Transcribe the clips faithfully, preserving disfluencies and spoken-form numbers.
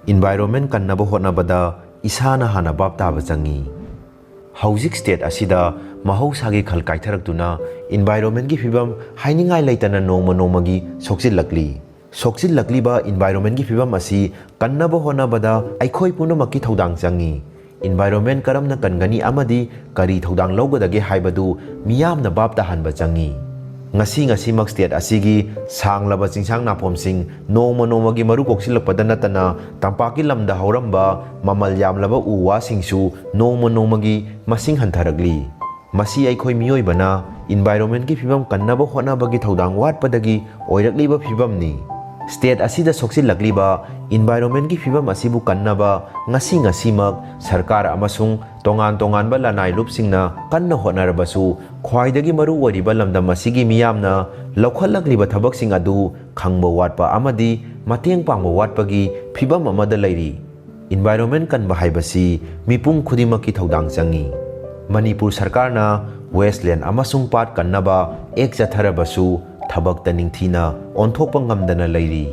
Environment ꯀꯟꯅꯕ ꯍꯣꯠꯅꯕꯗ ꯏꯁꯥꯅ ꯍꯥꯟꯅ ꯚꯥꯞ ꯇꯥꯕ ꯆꯪꯏ꯫ ꯍꯧꯖꯤꯛ state ꯑꯁꯤꯗ ꯃꯍꯧꯁꯥꯒꯤ ꯈꯜ ꯀꯥꯏꯊꯔꯛꯇꯨꯅ environmentꯀꯤ ꯐꯤꯕꯝ ꯍꯥꯏꯅꯤꯡꯉꯥꯏ ꯂꯩꯇꯅ ꯅꯣꯡꯃ ꯅꯣꯡꯃꯒꯤ ꯁꯣꯛꯆꯤꯜꯂꯛꯂꯤ꯫ ꯁꯣꯛꯆꯤꯜꯂꯛꯂꯤꯕ environmentꯀꯤ ꯐꯤꯕꯝ ꯑꯁꯤ ꯀꯟꯅꯕ ꯍꯣꯠꯅꯕꯗ ꯑꯩꯈꯣꯏ ꯄꯨꯝꯅꯃꯛꯀꯤ ꯊꯧꯗꯥꯡ ꯆꯪꯏ꯫ Environment ꯀꯔꯝꯅ ꯀꯟꯒꯅꯤ ꯑꯃꯗꯤ ꯀꯔꯤ ꯊꯧꯗꯥꯡ ꯂꯧꯒꯗꯒꯦ ꯍꯥꯏꯕꯗꯨ ꯃꯤꯌꯥꯝꯅ ꯚꯥꯞ ꯇꯥꯍꯟꯕ ꯆꯪꯏ꯫ ꯉꯁꯤ ꯉꯁꯤꯃꯛ state ꯑꯁꯤꯒꯤ ꯁꯥꯡꯂꯕ ꯆꯤꯡꯁꯥꯡ ꯅꯥꯄꯣꯝꯁꯤꯡ ꯅꯣꯡꯃ ꯅꯣꯡꯃꯒꯤ ꯃꯔꯨ ꯀꯣꯛꯁꯤꯜꯂꯛꯄꯗ ꯅꯠꯇꯅ ꯇꯝꯄꯥꯛꯀꯤ ꯂꯝꯗ ꯍꯧꯔꯝꯕ ꯃꯃꯜ ꯌꯥꯝꯂꯕ ꯎ ꯋꯥꯁꯤꯡꯁꯨ ꯅꯣꯡꯃ ꯅꯣꯡꯃꯒꯤ ꯃꯁꯤꯡ ꯍꯟꯊꯔꯛꯂꯤ꯫ ꯃꯁꯤ ꯑꯩꯈꯣꯏ ꯃꯤꯑꯣꯏꯕꯅ environmentꯀꯤ ꯐꯤꯕꯝ ꯀꯟꯅꯕ ꯍꯣꯠꯅꯕꯒꯤ ꯊꯧꯗꯥꯡ ꯋꯥꯠꯄꯗꯒꯤ ꯑꯣꯏꯔꯛꯂꯤꯕ ꯐꯤꯕꯝꯅꯤ꯫ State ꯑꯁꯤꯗ ꯁꯣꯛꯆꯤꯜꯂꯛꯂꯤꯕ environmentꯀꯤ ꯐꯤꯕꯝ ꯑꯁꯤꯕꯨ ꯀꯟꯅꯕ ꯉꯁꯤ ꯉꯁꯤꯃꯛ ꯁꯔꯀꯥꯔ ꯑꯃꯁꯨꯡ ꯇꯣꯉꯥꯟ ꯇꯣꯉꯥꯟꯕ ꯂꯅꯥꯏ ꯂꯨꯞꯁꯤꯡꯅ ꯀꯟꯅ ꯍꯣꯠꯅꯔꯕꯁꯨ, ꯈ꯭ꯋꯥꯏꯗꯒꯤ ꯃꯔꯨ ꯑꯣꯏꯔꯤꯕ ꯂꯝꯗꯝ ꯑꯁꯤꯒꯤ ꯃꯤꯌꯥꯝꯅ ꯂꯧꯈꯠꯂꯛꯂꯤꯕ ꯊꯕꯛꯁꯤꯡ ꯑꯗꯨ ꯈꯪꯕ ꯋꯥꯠꯄ ꯑꯃꯗꯤ ꯃꯇꯦꯡ ꯄꯥꯡꯕ ꯋꯥꯠꯄꯒꯤ ꯐꯤꯕꯝ ꯑꯃꯗ ꯂꯩꯔꯤ꯫ Environment ꯀꯟꯕ ꯍꯥꯏꯕꯁꯤ ꯃꯤꯄꯨꯝ ꯈꯨꯗꯤꯡꯃꯛꯀꯤ ꯊꯧꯗꯥꯡ ꯆꯪꯏ꯫ ꯃꯅꯤꯄꯨꯔ ꯁꯔꯀꯥꯔꯅ wasteland ꯑꯃꯁꯨꯡ ꯄꯥꯠ ꯀꯟꯅꯕ act ꯆꯠꯊꯔꯕꯁꯨ, ꯊꯕꯛꯇ ꯅꯤꯡꯊꯤꯅ ꯑꯣꯟꯊꯣꯛꯄ ꯉꯝꯗꯅ ꯂꯩꯔꯤ꯫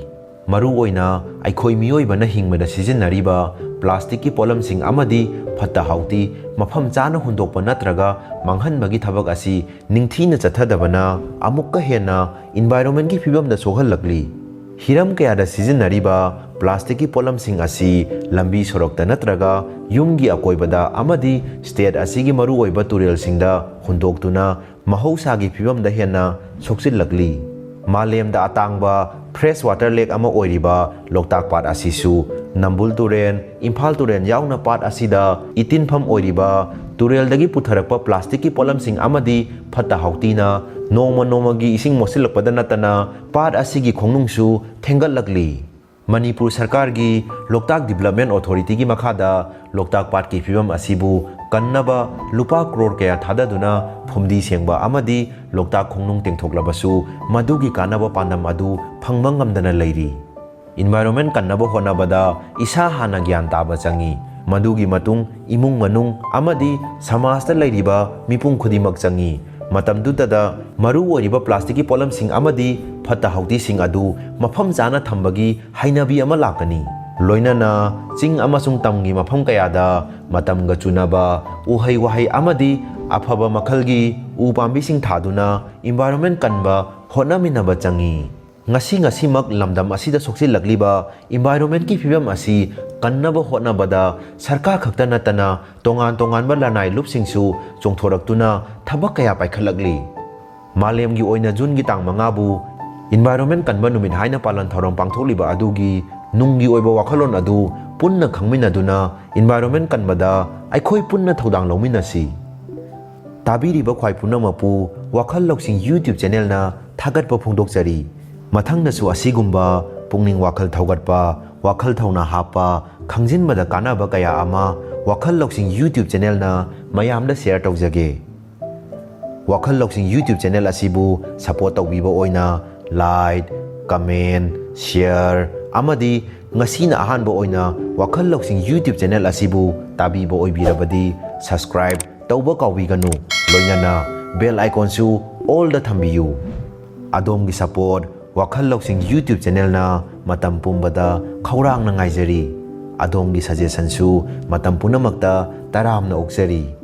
ꯃꯔꯨꯑꯣꯏꯅ ꯑꯩꯈꯣꯏ ꯃꯤꯑꯣꯏꯕꯅ ꯍꯤꯡꯕꯗ ꯁꯤꯖꯤꯟꯅꯔꯤꯕ plasticꯀꯤ ꯄꯣꯠꯂꯝꯁꯤꯡ ꯑꯃꯗꯤ ꯐꯠꯇ ꯍꯥꯎꯗꯤ ꯃꯐꯝ ꯆꯥꯅ ꯍꯨꯟꯗꯣꯛꯄ ꯅꯠꯇ꯭ꯔꯒ ꯃꯥꯡꯍꯟꯕꯒꯤ ꯊꯕꯛ ꯑꯁꯤ ꯅꯤꯡꯊꯤꯅ ꯆꯠꯊꯗꯕꯅ ꯑꯃꯨꯛꯀ ꯍꯦꯟꯅ environmentꯀꯤ ꯐꯤꯕꯝꯗ ꯁꯣꯛꯍꯜꯂꯛꯂꯤ꯫ ꯍꯤꯔꯝ ꯀꯌꯥꯗ ꯁꯤꯖꯤꯟꯅꯔꯤꯕ plasticꯀꯤ ꯄꯣꯠꯂꯝꯁꯤꯡ ꯑꯁꯤ ꯂꯝꯕꯤ ꯁꯣꯔꯣꯛꯇ ꯅꯠꯇ꯭ꯔꯒ ꯌꯨꯝꯒꯤ ꯑꯀꯣꯏꯕꯗ ꯑꯃꯗꯤ state ꯑꯁꯤꯒꯤ ꯃꯔꯨꯑꯣꯏꯕ ꯇꯨꯔꯦꯜꯁꯤꯡꯗ ꯍꯨꯟꯗꯣꯛꯇꯨꯅ ꯃꯍꯧꯁꯥꯒꯤ ꯐꯤꯕꯝꯗ ꯍꯦꯟꯅ ꯁꯣꯛꯆꯤꯜꯂꯛꯂꯤ꯫ ꯃꯥꯂꯦꯝꯗ ꯑꯇꯥꯡꯕ fresh water lake ꯑꯃ ꯑꯣꯏꯔꯤꯕ ꯂꯣꯛꯇꯥꯛ ꯄꯥꯠ ꯑꯁꯤꯁꯨ ꯅꯝꯕꯨꯜ ꯇꯨꯔꯦꯜ, ꯏꯝꯐꯥꯜ ꯇꯨꯔꯦꯜ ꯌꯥꯎꯅ ꯄꯥꯠ ꯑꯁꯤꯗ ꯏꯇꯤꯟꯐꯝ ꯑꯣꯏꯔꯤꯕ ꯇꯨꯔꯦꯜꯗꯒꯤ ꯄꯨꯊꯔꯛꯄ plasticꯀꯤ ꯄꯣꯠꯂꯝꯁꯤꯡ ꯑꯃꯗꯤ ꯐꯠꯇ ꯍꯥꯎꯊꯤꯅ ꯅꯣꯡꯃ ꯅꯣꯡꯃꯒꯤ ꯏꯁꯤꯡ ꯃꯣꯠꯁꯤꯜꯂꯛꯄꯗ ꯅꯠꯇꯅ ꯄꯥꯠ ꯑꯁꯤꯒꯤ ꯈꯣꯡꯅꯨꯡꯁꯨ ꯊꯦꯡꯒꯠꯂꯛꯂꯤ꯫ ꯃꯅꯤꯄꯨꯔ ꯁꯔꯀꯥꯔꯒꯤ ꯂꯣꯛꯇꯥꯛ Development Authorityꯒꯤ ꯃꯈꯥꯗ ꯂꯣꯛꯇꯥꯛ ꯄꯥꯠꯀꯤ ꯐꯤꯕꯝ ꯑꯁꯤꯕꯨ ꯀꯟꯅꯕ ꯂꯨꯄꯥ ꯀ꯭ꯔꯣꯔ ꯀꯌꯥ ꯊꯥꯗꯗꯨꯅ ꯐꯨꯝꯗꯤ ꯁꯦꯡꯕ ꯑꯃꯗꯤ ꯂꯣꯛꯇꯥꯛ ꯈꯣꯡꯅꯨꯡ ꯇꯦꯡꯊꯣꯛꯂꯕꯁꯨ, ꯃꯗꯨꯒꯤ ꯀꯥꯟꯅꯕ ꯄꯥꯟꯗꯝ ꯑꯗꯨ ꯐꯪꯕ ꯉꯝꯗꯅ ꯂꯩꯔꯤ꯫ Environment ꯀꯟꯅꯕ ꯍꯣꯠꯅꯕꯗ ꯏꯁꯥ ꯍꯥꯟꯅ ꯒ꯭ꯌꯥꯟ ꯇꯥꯕ ꯆꯪꯏ꯫ ꯃꯗꯨꯒꯤ ꯃꯇꯨꯡ ꯏꯃꯨꯡ ꯃꯅꯨꯡ ꯑꯃꯗꯤ ꯁꯃꯥꯖꯇ ꯂꯩꯔꯤꯕ ꯃꯤꯄꯨꯝ ꯈꯨꯗꯤꯡꯃꯛ ꯆꯪꯏ꯫ ꯃꯇꯝꯗꯨꯗꯗ ꯃꯔꯨ ꯑꯣꯏꯔꯤꯕ plasticꯀꯤ ꯄꯣꯠꯂꯝꯁꯤꯡ ꯑꯃꯗꯤ ꯐꯠꯇ ꯍꯥꯎꯗꯤꯁꯤꯡ ꯑꯗꯨ ꯃꯐꯝ ꯆꯥꯅ ꯊꯝꯕꯒꯤ ꯍꯩꯅꯕꯤ ꯑꯃ ꯂꯥꯛꯀꯅꯤ꯫ ꯂꯣꯏꯅꯅ ꯆꯤꯡ ꯑꯃꯁꯨꯡ ꯇꯝꯒꯤ ꯃꯐꯝ ꯀꯌꯥꯗ ꯃꯇꯝꯒ ꯆꯨꯅꯕ ꯎꯍꯩ ꯋꯥꯍꯩ ꯑꯃꯗꯤ ꯑꯐꯕ ꯃꯈꯜꯒꯤ ꯎ ꯄꯥꯝꯕꯤꯁꯤꯡ ꯊꯥꯗꯨꯅ environment ꯀꯟꯕ ꯍꯣꯠꯅꯃꯤꯟꯅꯕ ꯆꯪꯏ꯫ ꯉꯁꯤ ꯉꯁꯤꯃꯛ ꯂꯝꯗꯝ ꯑꯁꯤꯗ ꯁꯣꯛꯆꯤꯜꯂꯛꯂꯤꯕ environmentꯀꯤ ꯐꯤꯕꯝ ꯑꯁꯤ ꯀꯟꯅꯕ ꯍꯣꯠꯅꯕꯗ ꯁꯔꯀꯥꯔ ꯈꯛꯇ ꯅꯠꯇꯅ ꯇꯣꯉꯥꯟ ꯇꯣꯉꯥꯟꯕ ꯂꯅꯥꯏ ꯂꯨꯞꯁꯤꯡꯁꯨ ꯆꯣꯡꯊꯣꯔꯛꯇꯨꯅ ꯊꯕꯛ ꯀꯌꯥ ꯄꯥꯏꯈꯠꯂꯛꯂꯤ꯫ ꯃꯥꯂꯦꯝꯒꯤ ꯑꯣꯏꯅ ꯖꯨꯟꯒꯤ ꯇꯥꯡ ꯃꯉꯥꯕꯨ environment ꯀꯟꯕ ꯅꯨꯃꯤꯠ ꯍꯥꯏꯅ ꯄꯥꯂꯟ ꯊꯧꯔꯝ ꯄꯥꯡꯊꯣꯛꯂꯤꯕ ꯑꯗꯨꯒꯤ ꯅꯨꯡꯒꯤ ꯑꯣꯏꯕ ꯋꯥꯈꯜꯂꯣꯟ ꯑꯗꯨ ꯄꯨꯟꯅ ꯈꯪꯃꯤꯟꯅꯗꯨꯅ environment ꯀꯟꯕꯗ ꯑꯩꯈꯣꯏ ꯄꯨꯟꯅ ꯊꯧꯗꯥꯡ ꯂꯧꯃꯤꯟꯅꯁꯤ꯫ ꯇꯥꯕꯤꯔꯤꯕ ꯈ꯭ꯋꯥꯏ ꯄꯨꯝꯅꯃꯛꯄꯨ ꯋꯥꯈꯜ ꯂꯧꯁꯤꯡ YouTube channelꯅ ꯊꯥꯒꯠꯄ ꯐꯣꯡꯗꯣꯛꯆꯔꯤ꯫ ꯃꯊꯪꯗꯁꯨ ꯑꯁꯤꯒꯨꯝꯕ ꯄꯨꯛꯅꯤꯡ ꯋꯥꯈꯜ ꯊꯧꯒꯠꯄ, ꯋꯥꯈꯜ ꯊꯧꯅꯥ ꯍꯥꯞꯄ, ꯈꯪꯖꯤꯟꯕꯗ ꯀꯥꯟꯅꯕ ꯀꯌꯥ ꯑꯃ ꯋꯥꯈꯜ ꯂꯧꯁꯤꯡ YouTube channelꯅ ꯃꯌꯥꯝꯗ share ꯇꯧꯖꯒꯦ꯫ ꯋꯥꯈꯜ ꯂꯧꯁꯤꯡ YouTube channel ꯑꯁꯤꯕꯨ support ꯇꯧꯕꯤꯕ ꯑꯣꯏꯅ like, comment, share ꯑꯃꯗꯤ ꯉꯁꯤꯅ ꯑꯍꯥꯟꯕ ꯑꯣꯏꯅ ꯋꯥꯈꯜ ꯂꯧꯁꯤꯡ YouTube channel ꯑꯁꯤꯕꯨ ꯇꯥꯕꯤꯕ ꯑꯣꯏꯕꯤꯔꯕꯗꯤ subscribe ꯇꯧꯕ ꯀꯥꯎꯕꯤꯒꯅꯨ꯫ ꯂꯣꯏꯅꯅ bell iconꯁꯨ allꯗ ꯊꯝꯕꯤꯌꯨ꯫ ꯑꯗꯣꯝꯒꯤ support ꯋꯥꯈꯜ ꯂꯧꯁꯤꯡ YouTube channelꯅ ꯃꯇꯝ ꯄꯨꯝꯕꯗ ꯈꯧꯔꯥꯡꯅ ꯉꯥꯏꯖꯔꯤ꯫ ꯑꯗꯣꯝꯒꯤ suggestionꯁꯨ ꯃꯇꯝ ꯄꯨꯝꯅꯃꯛꯇ ꯇꯔꯥꯝꯅ ꯑꯣꯛꯆꯔꯤ꯫